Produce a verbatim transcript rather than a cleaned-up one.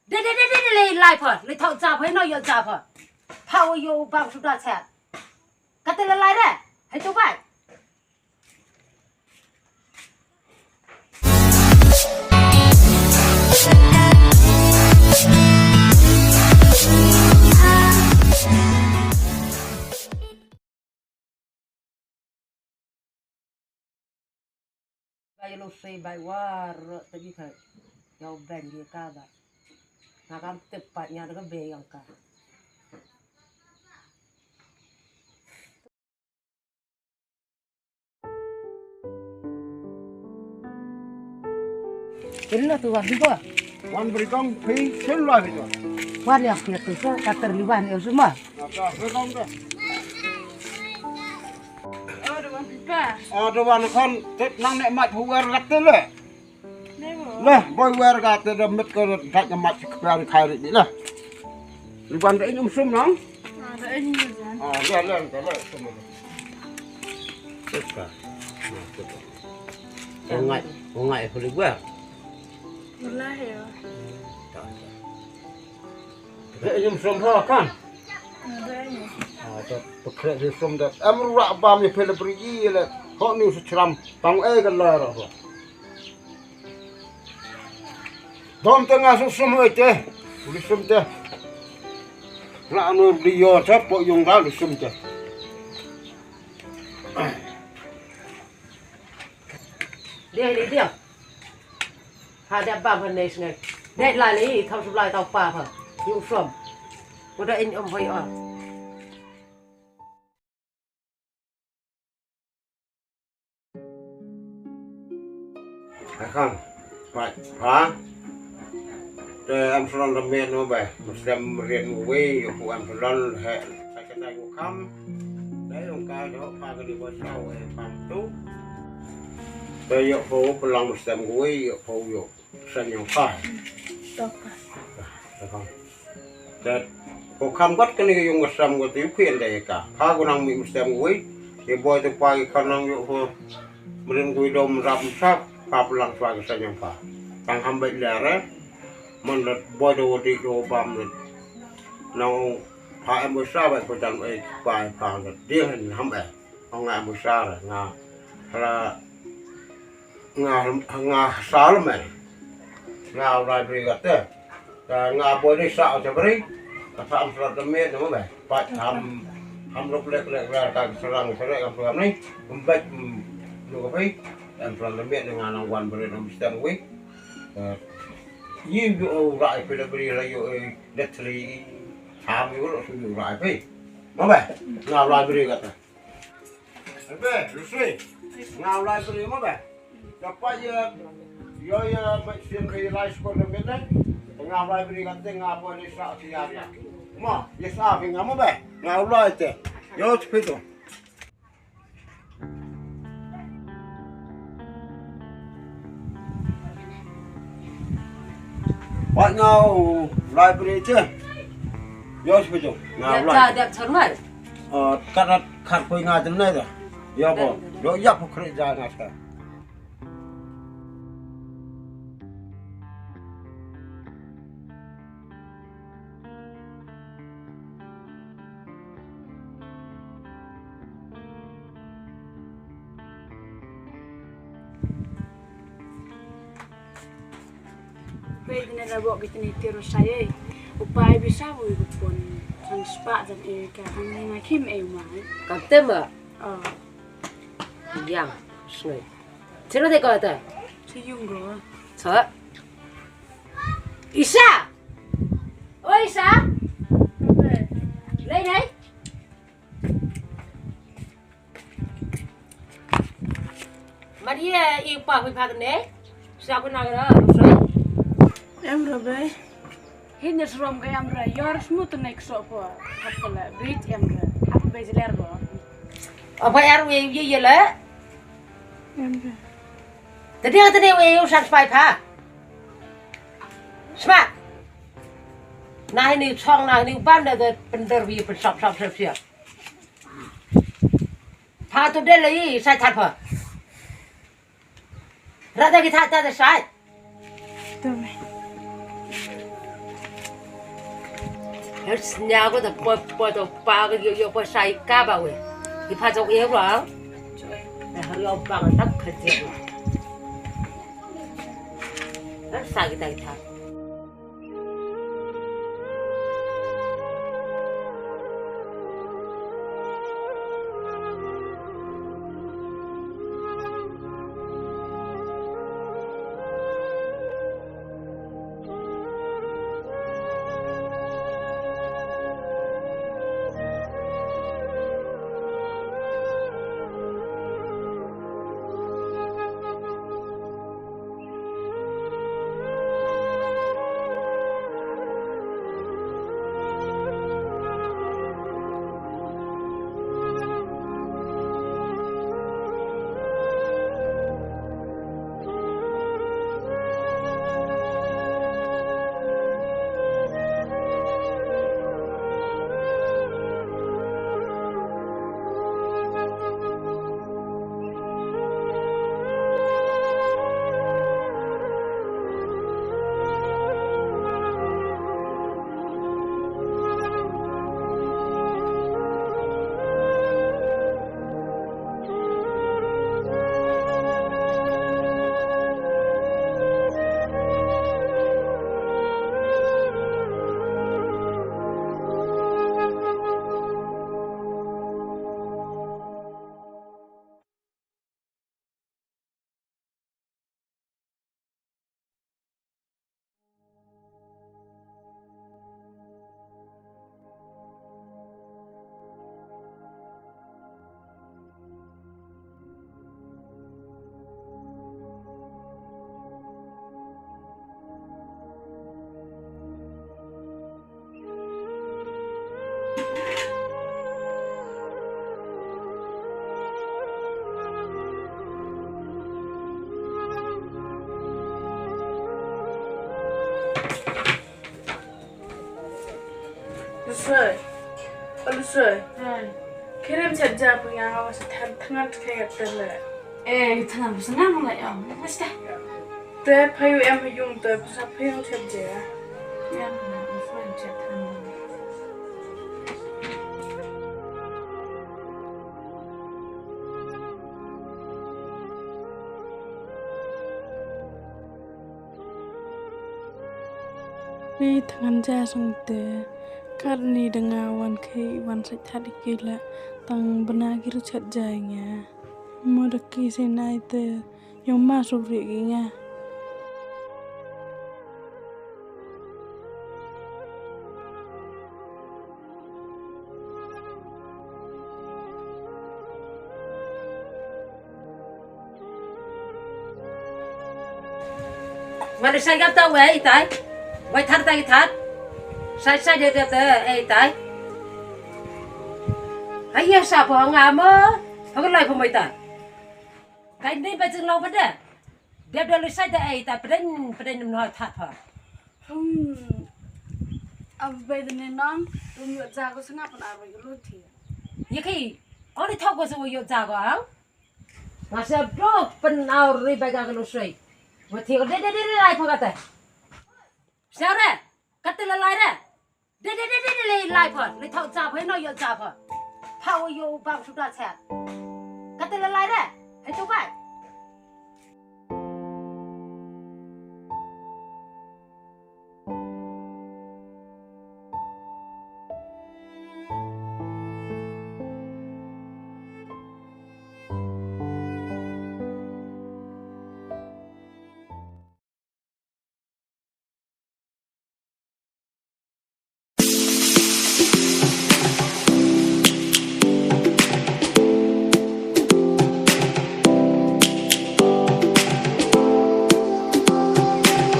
De de de de de le lai pha, le thau cha pha no yo cha pha. Pha wo yo bang suda cha. Kata le lai re. Hai tu bai. Bai lo sei bai war te bi ka. Yau ben di ka ba. Na kam tep pat nya de ka be yang ka. Illa tu wan di ko. Wan beri kong phi sil lo phi tu. Wan ya phi tu so kater liwan ya semua. Apa beri kong tu? Oh, tu wan pipa. Oh, tu wan kon tep nang nek mat huwer kat tu le. Leh, boi wer ka te da mit ka dak ka mat sik kari khai ri leh. Liban da in um sum nang? Ah, da in um sum. Ah, leh, leh, leh, leh, sum. Teka. Nah, teka. Ongai, ongai huli wer. Mula ya. Tak, tak. Leh, in um sum ha kan? Ah, da in um sum. Ah, tak, tak, leh, sum da. Em ru rak bam ni pele beri leh. Hok ni su chram. Tang eh ka la rak. Dom te nga sum sum oi te. Uli sum te. La anu di yo te po yung da uli sum te. Dia dia dia. Ha dia bam ha nei sngai. Dei la ni thau sup lai tau pa pha. Yung sum. Ko da in um hoi ah. Akan, pat, ha? Te em salon da miet no ba, mesti meriet no wei, yo pu em salon he, sa kata ko kam. Te yong ka jo pa ka di ba sa wei pam tu. Te yo pu pelang mesti ko wei, yo pu yo. San yong pa. Tok pa. Tok pa. Te ko kham kat kani ka yung ka sam ka ti khien da ka. Pha ko nang mi mesti ko wei. Ye boy te pa ki kan nang yo ko. Mrin ko dom rap msak. Pha pulang swa ka san yong pa. Tang ham bai lere. Man da boy da wadi da bam da. Nang pha em boy sa bai ko jan ei pa pa da. Dia ham eh. Ong nga em boy sa da. Nga. Hala Nga, nga sal me. Nga u lai bri kate. Ka nga boy ni sa te bri. Ka sa am srat me no me. Pat ham, ham lok lek lek la ka serang serek am serang ni. Mbek, mm, no ka pai. Am srat me nga nang wan bri no bistan wi. Ka yi u rai pe le bri la yo, eh, letri. Ham yo lo su u rai pe. Mo be. Nga u lai bri kate. Ebe, Lucy. Nga u lai bri mo be. Dapat ye, yo ye, me sien ke lai skor de bene. Nga u lai bri kate nga boy ni sa ti ya. Mo, ye sa bi nga mo be. Nga u lai te. Yo ti pito. Wat nga u lai bri te. Yo ti pito. Nga u lai. Dep cha, dep cha mai. Ah, kat kat poi nga jeng nai da. Yo ko. Yo ya ko kre ja nga ka. Peit ne la bok kitne tiro saye. Upai bisa bu ibu pon. Sang spa dan e ka hang ni makim e uma. Kam tema. Oh. Yang, sngai. Sino te ko ta? Si yung go. Sa. Isa. Oi Isa. Lei nei. Maria i pa hui pa ne. Sa ko na ra. Em ra bai. Hin ne srom ka em ra. Yor smut ne kso po. Hap ko la. Bit em ra. Hap bai jler bo. Apa yar we ye ye la. Em ra. Te dia te ne we u sak spai pa. Sma. Na ni chong na ni ban da da pendar wi pen sap sap sap sap. Pha tu de lei sai that pha. Ra da ki that ta da sai. Tu me. Her snya ko ta po po to pa ko yo yo po sai ka ba we. Ki pha jok e ro. Na har yo bang tak kha je. Her sa kita kita. Lusoi. Oh, Lusoi. Hai. Khrem chat ja pun yang awas than thangan kaya tele. Eh, thangan senang lah ya. Mas dah. Te phayu em hayung te pasa phayu chat ja. Ya, na, phayu chat thangan. Ri thangan ja sung te. Kat ni da nga wan khei wan sait that ki la tang bna ki ru chat ja nga. Mo da ki se nai te yong ma su ri ki nga. Nga da sai gam ta wei tai. Wei thar tai thar. Sai sai de de de ei tai. Ai ya sa pho nga mo. Pho ka lai pho mai tai. Kai ni ba jing long ba de. Dep da lu sai da ei tai pden pden nim no that pho. Hmm. Ab bai de ne nong. Tum yo ja ko sanga pan ar bai ko lu thi. Ye khi. Oni thok ko so yo ja ko ang. Nga sa dok pen au ri bai ka ka lusoi. Wa thio de de de de lai pha kate. Sa re. Kate la lai re. De de de de de lai lai pha. Lai thau cha pha no yo cha pha. Thau yo bang su da cha. Kate la lai re. Hai tu bai.